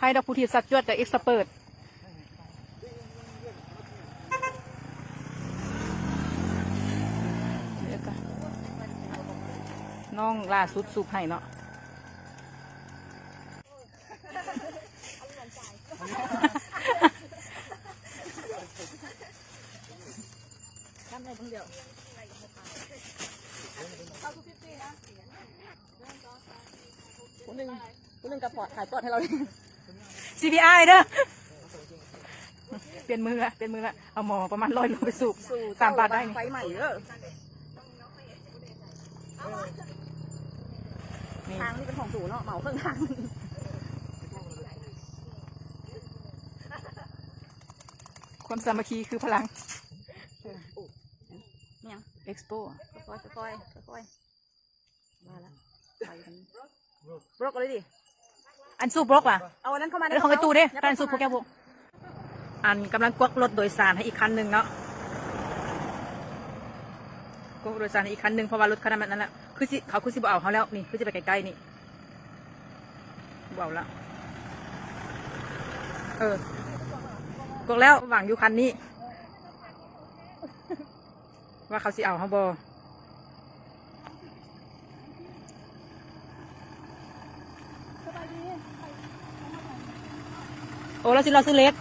ໃຜດອກຜູ້ທີ່ສັດຈວດກັບເອັກສະເປີດ. ນ້ອງລ່າສຸດສູບໃຫ້ເນາະ. ຜູ້ໜຶ່ງ ຜູ້ໜຶ່ງກໍປອດ ຂາຍປອດໃຫ້ເຮົາເດ້. ຊີພີອາ ເດີ. ປ່ຽນມືລະ ປ່ຽນມືລະ. ເອົາໝໍປະມານຮ້ອຍໂລໄປສູບ ສາມບາດໄດ້ນີ້. ໄຟໄໝ້ເດີ. ນີ້ ທາງນີ້ເປັນຂອງສູເນາະ ເໝົາເຄິ່ງທາງ. ຄວາມສາມັກຄີຄືພະລັງ. ແມ່ນຫຍັງ? ເອັກສະໂປ. ຄ່ອຍໆ ຄ່ອຍໆ ຄ່ອຍໆ ມາລະ ໄປກັນ. ບລັອກເລີຍຕິ. ອັນສູບບລັອກຫວາ? ເອົາອັນນັ້ນເຂົ້າມາ ເອີ ຂອງໄອ້ຕູ້ເດ້. ການສູບພວກແກພວກ ອັນກຳລັງກວັກລົດໂດຍສານໃຫ້ອີກຄັນໜຶ່ງເນາະ. ກວັກໂດຍສານໃຫ້ອີກຄັນໜຶ່ງ ເພາະວ່າລົດຄັນນັ້ນມັນນັ້ນລະ ຄືຊິ ເຂົາຄືຊິບໍ່ເອົາເຮົາແລ້ວນີ້ ຄືຊິໄປໃກ້ໆນີ້. ບໍ່ເອົາລະ. ເອີ ກວັກແລ້ວ ຫວັງຢູ່ຄັນນີ້ ວ່າເຂົາຊິເອົາເຮົາບໍ່. ໂອ້ ລາວຊິ ລາວຊື້ເຫຼັກ.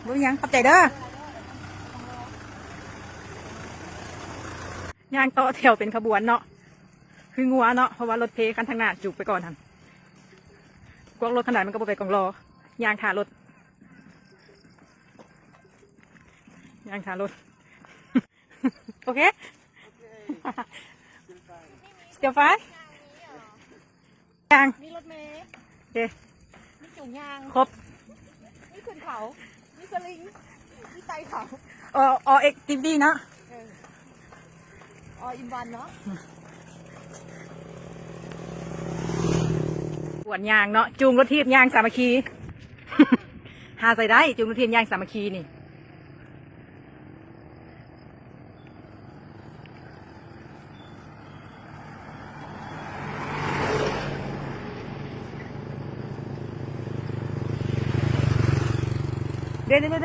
ບໍ່ມີຫຍັງ ຂອບໃຈເດີ. ຍ່າງຕໍ່ແຖວເປັນຂະບວນເນາະ ຄືງົວເນາະ ເພາະວ່າລົດເພຄັນທາງໜ້າຈູກໄປກ່ອນຫັ້ນ. ກວກລົດຄັນໃດມັນກໍບໍ່ໄປກອງລໍ ຍ່າງຖ້າລົດ ຍ່າງຖ້າລົດ. ໂອເຄ Still fine. ຍັງ ມີລົດເມ ໂອເຄ ມີຈູງຍາງ ຄົບ ມີຂຶ້ນເຂົາ ມີສະລິງ ມີໄຕ່ເຂົາ ເອີ all activity ເນາະ ເອີ all in one ເນາະ. ກວນຍ່າງເນາະ ຈູງລົດຖີບຍ່າງສາມັກຄີ ຫາໃສ່ໄດ້ ຈູງລົດຖີບຍ່າງສາມັກຄີນີ້. ເດ້ໆໆໆ ລົ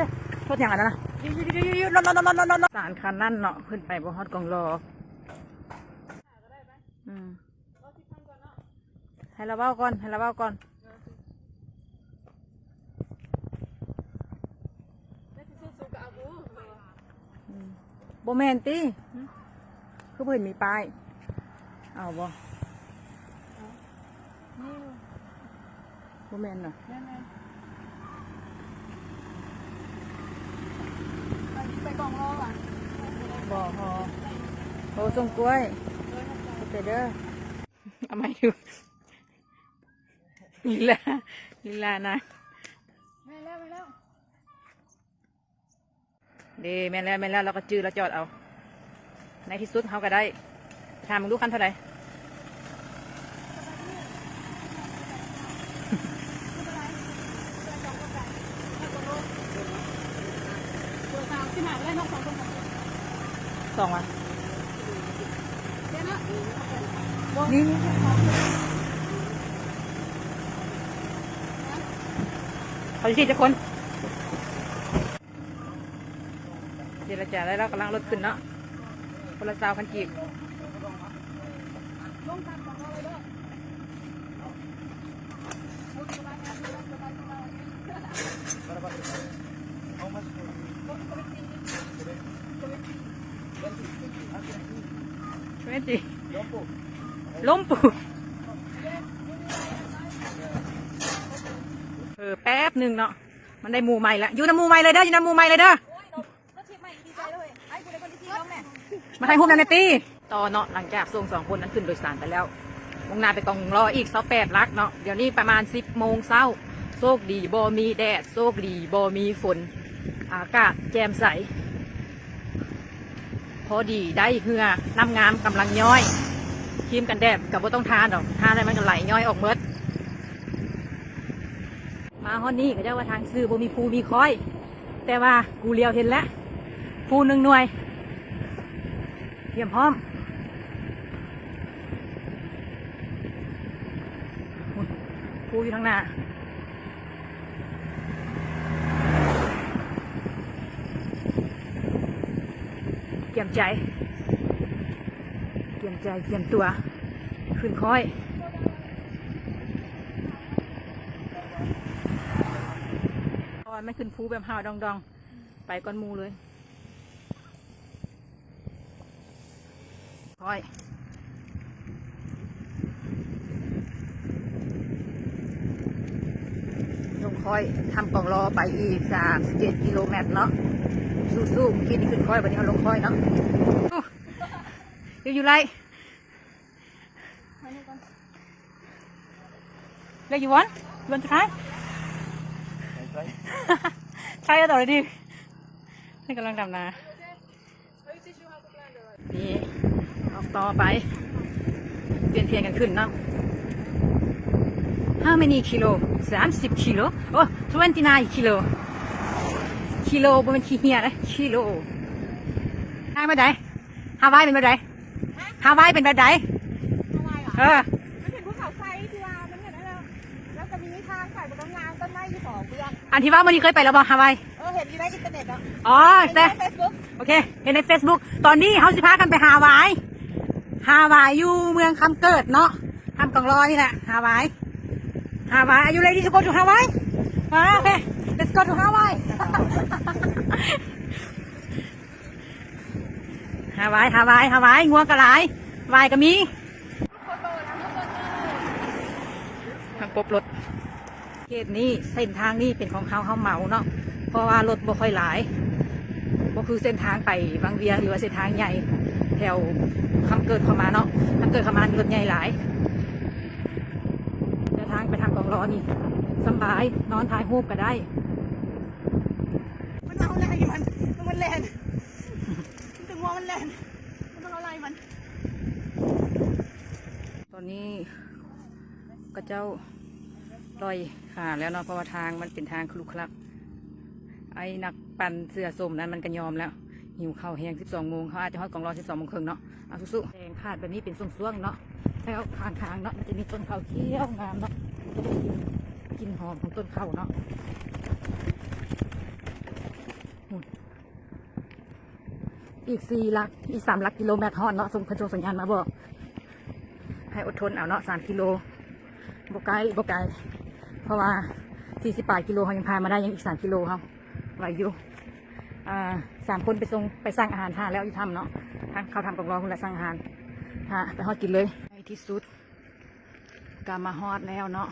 ດຫຍັງອັນນັ້ນນະ? ສານຄັນນັ້ນເນາະ ຂຶ້ນໄປບໍ່ຮອດກອງລໍ. ອືມ ໃຫ້ລາວເວົ້າກ່ອນ ໃຫ້ລາວເວົ້າກ່ອນ. ອືມ ບໍ່ແມ່ນຕິ? ຫຶ? ຄືບໍ່ເຫັນມີປ້າຍ? ເອົາບໍ່? ບໍ່ແມ່ນເນາະ? ແມ່ນໆ ໄປ ໄປກອງລໍຫວາ? ບໍ່ ພໍ ໂອ້ ສົ່ງກ້ວຍ ໂດຍ ຂອບໃຈເດີ. ເອົາໃໝ່ດູ ລີລາ ລີລານາງ. ແມ່ນແລ້ວ ແມ່ນແລ້ວ. ເດ້ ແມ່ນແລ້ວ ແມ່ນແລ້ວ ລາວກໍຈື່ ລາວຈອດເອົາ. ໃນທີ່ສຸດເຮົາກໍໄດ້. ຖາມເບິ່ງດູ ຄັນເທົ່າໃດ? ສອງຫວາ? ນີ້ ນີ້ ເຂົາຊິສີດຈັກຄົນ? ເຈລະຈາໄດ້ແລ້ວ ກຳລັງລົດຂຶ້ນເນາະ ຄົນລະຊາວພັນກີບ. ລົມປູ ເອີ ແປັບໜຶ່ງເນາະ ມັນໄດ້ໝູ່ໃໝ່ລະ ຢູ່ນຳໝູ່ໃໝ່ເລີຍເດີ ຢູ່ນຳໝູ່ໃໝ່ເລີຍເດີ. ມາຖ່າຍຮູບນຳແດ່ຕິ. ຕໍ່ເນາະ ຫຼັງຈາກສົ່ງສອງຄົນນັ້ນຂຶ້ນໂດຍສານໄປແລ້ວ ມຸ່ງໜ້າໄປກອງລໍອີກຊາວແປດຫຼັກເນາະ. ດຽວນີ້ປະມານສິບໂມງເຊົ້າ ໂຊກດີບໍ່ມີແດດ ໂຊກດີບໍ່ມີຝົນ ອາກາດແຈ່ມໃສ ພໍດີໄດ້ເຮືອ ນ້ຳງາມກຳລັງຍ້ອຍ ຄຣີມກັນແດດກໍບໍ່ຕ້ອງທາດອກ ທາແລ້ວມັນກໍໄຫຼຍ້ອຍອອກໝົດ. ມາຮອດນີ້ເຂົາເຈົ້າວ່າທາງຊື່ບໍ່ມີພູມີຄ້ອຍ ແຕ່ວ່າກູຫຼຽວເຫັນແລ້ວ ພູໜຶ່ງໜ່ວຍ ກຽມພ້ອມ ພູຢູ່ທາງໜ້າ. ກຽມໃຈ ກຽມໃຈ ກຽມຕົວ ຂຶ້ນຄ້ອຍ ເພາະວ່າມັນຂຶ້ນພູແບບຫ້າວດອງໆ ໄປກ່ອນໝູ່ເລີຍ. ຄ້ອຍ ລົງຄ້ອຍ ທຳກອງລໍໄປອີກສາມສິບເຈັດກິໂລແມັດເນາະ ສູ້ໆ ມື້ກີ້ນີ້ຂຶ້ນຄ້ອຍ ບັດນີ້ເຮົາລົງຄ້ອຍເນາະ. Do you like? Like you want? You want to try? Try it already. ນີ້ກຳລັງດຳນາ ນີ້ອອກຕໍ່ໄປ ປ່ຽນທຽນກັນຂຶ້ນເນາະ. How many kilo? ສາມສິບກິໂລ ໂອ້ twenty nine ກິໂລ ກິໂລ ບໍ່ແມ່ນຂີ້ເຫຍນະ ກິໂລ. ທາງແບບໃດ? ຮາວາຍເປັນແບບໃດ? ຮາວາຍເປັນແບບໃດ? ຮາວາຍເຫລອ? ເອີ ມັນເປັນພູເຂົາໄຟທີ່ວ່າມັນເປັນນັ້ນແຫຼະ ແລ້ວກໍມີທາງໄປບໍ່ຕ້ອງຍ່າງ ຕົ້ນໄມ້ຢູ່ສອງເບື້ອງ. ອັນທີ່ວ່າມື້ນີ້ເຄີຍໄປແລ້ວບໍ່ ຮາວາຍ? ເອີ ເຫັນຢູ່ໃນອິນເຕີເນັດເນາະ. ອໍ ແຕ່ ເຫັນໃນເຟສບຸກ ໂອເຄ ເຫັນໃນເຟສບຸກ. ຕອນນີ້ເຮົາຊິພາກັນໄປຮາວາຍ ຮາວາຍຢູ່ເມືອງຄຳເກີດເນາະ ທຳກອງລໍນີ້ແຫຼະ ຮາວາຍ ຮາວາຍ. Are you ready to go to Hawaii? ອ່າ ໂອເຄ let's go to Hawaii. ຮາວາຍ ຮາວາຍ ຮາວາຍ ງົວກໍຫຼາຍ ຫວາຍກໍມີ ມາປົບລົດ. ເຂດນີ້ ເສັ້ນທາງນີ້ເປັນຂອງເຮົາ ເຮົາເໝົາເນາະ ເພາະວ່າລົດບໍ່ຄ່ອຍຫຼາຍ ບໍ່ຄືເສັ້ນທາງໄປວັງວຽງ ຫຼືວ່າເສັ້ນທາງໃຫຍ່ແຖວຄຳເກີດເຂົ້າມາເນາະ. ຄຳເກີດເຂົ້າມານີ້ລົດໃຫຍ່ຫຼາຍ. ເດີນທາງໄປທາງກອງລໍນີ້ສຳບາຍ ນອນຖ່າຍຮູບກໍໄດ້. ມັນເອົາໄລ່ມັນ ມັນແລ່ນ ມັນຈະງົວ ມັນແລ່ນ ມັນຕ້ອງເອົາໄລ່ມັນ. ຕອນນີ້ຂະເຈົ້າປ່ອຍຂາແລ້ວເນາະ ເພາະວ່າທາງມັນເປັນທາງຂະລຸຂະລັກ. ໄອ້ນັກປັ່ນເສືອສົມນັ້ນມັນກໍຍອມແລ້ວ ຫິວເຂົ້າແຮງ. ສິບສອງໂມງ ເຮົາອາດຈະຮອດກອງລໍສິບສອງໂມງເຄິ່ງເນາະ. ເອົາ ສູ້ໆ. ແບ່ງພາດແບບນີ້ເປັນຊ່ວງໆເນາະ ແລ້ວຂ້າງທາງເນາະ ມັນຈະມີຕົ້ນເຂົ້າຂຽວງາມເນາະ ຈະໄດ້ກິ່ນ ກິ່ນຫອມຂອງຕົ້ນເຂົ້າເນາະ. ອີກສີ່ຫຼັກ ອີກສາມຫຼັກກິໂລແມັດຮອດເນາະ. ສົ່ງ ເພິ່ນສົ່ງສັນຍານມາບອກ ໃຫ້ອົດທົນເອົາເນາະ ສາມກິໂລ ບໍ່ໃກ້ ບໍ່ໄກ ເພາະວ່າສີ່ສິບປາຍກິໂລ ເຮົາຍັງຜ່ານມາໄດ້ ຍັງອີກສາມກິໂລ ເຮົາໄວຢູ່. ອ່າ ສາມຄົນໄປສົ່ງ ໄປສັ່ງອາຫານຖ້າແລ້ວຢູ່ຖ້ຳເນາະ ທາງເຂົ້າຖ້ຳກອງລໍພຸ້ນລະ ສັ່ງອາຫານຖ້າ ໄປຮອດກິນເລີຍ. ໃນທີ່ສຸດກໍມາຮອດແລ້ວເນາະ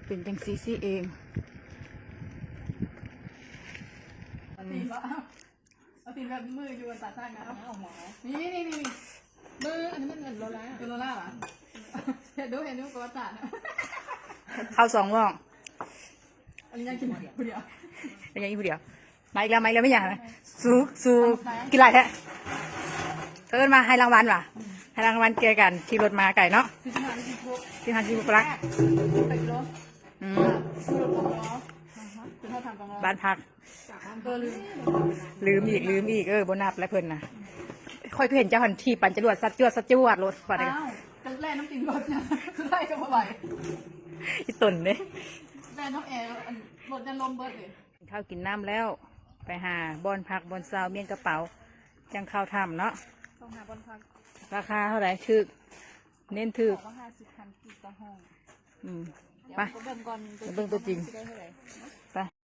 ເປັນຈັ່ງຊີ້ຊີ້ເອງ. ເອົາຕີນແບບມືຢູ່ຕາຊ້າຍນະ ນີ້ໆໆ ມື ອັນນີ້ມັນໂລລາ ໂລລາຫວາ? ເຮັດດູ ເຮັດດູ ປະຫວັດສາດນະ ເຂົ້າສອງໝໍ້ ອັນນີ້ຍັງກິນຜູ້ດຽວ ຍັງອີກຜູ້ດຽວ. ມາອີກແລ້ວ ມາອີກແລ້ວ ແມ່ນຫຍັງນະ? ສູ ສູ ກິນຫຼາຍແທ້. ເອີ້ນມາໃຫ້ລາງວັນຫວາ? ໃຫ້ລາງວັນແກ່ການຂີ່ລົດມາໄກເນາະ. ສິບຫ້າ ສິບຫົກ ສິບຫ້າ ສິບຫົກຫຼັກ ອືມ ບ້ານພັກ. ລືມອີກ ລືມອີກ ເອີ ບໍ່ນັບແລ້ວເພິ່ນນະ. ຂ້ອຍຄືເຫັນເຈົ້າຫັ້ນຖີບປັນຈະຫຼວດ ສັດຈວດ ສັດຈວດໂລດ ວ່າແຕ່ ອ້າວ ກໍແລ່ນນຳຕີນລົດນະ ຄືໄລ່ກໍບໍ່ໄຫວ ອີຕົນເດ້ ແລ່ນນຳແອ ອັນລົດຍັນລົມເບິດເດ້. ກິນເຂົ້າກິນນ້ຳແລ້ວ ໄປຫາບ່ອນພັກບ່ອນເຊົາ ມ້ຽນກະເປົາ ຈັ່ງເຂົ້າຖ້ຳເນາະ. ຕ້ອງຫາບ່ອນພັກ. ລາຄາເທົ່າໃດ? ຖືກ ເນັ້ນຖືກ. ບອກວ່າຫ້າສິບພັນກີບຕໍ່ຫ້ອງ. ອືມ ໄປ ໄປເບິ່ງກ່ອນ ໄປເບິ່ງຕົວຈິງ ຊິໄດ້ເທົ່າໃດ. ໄປ.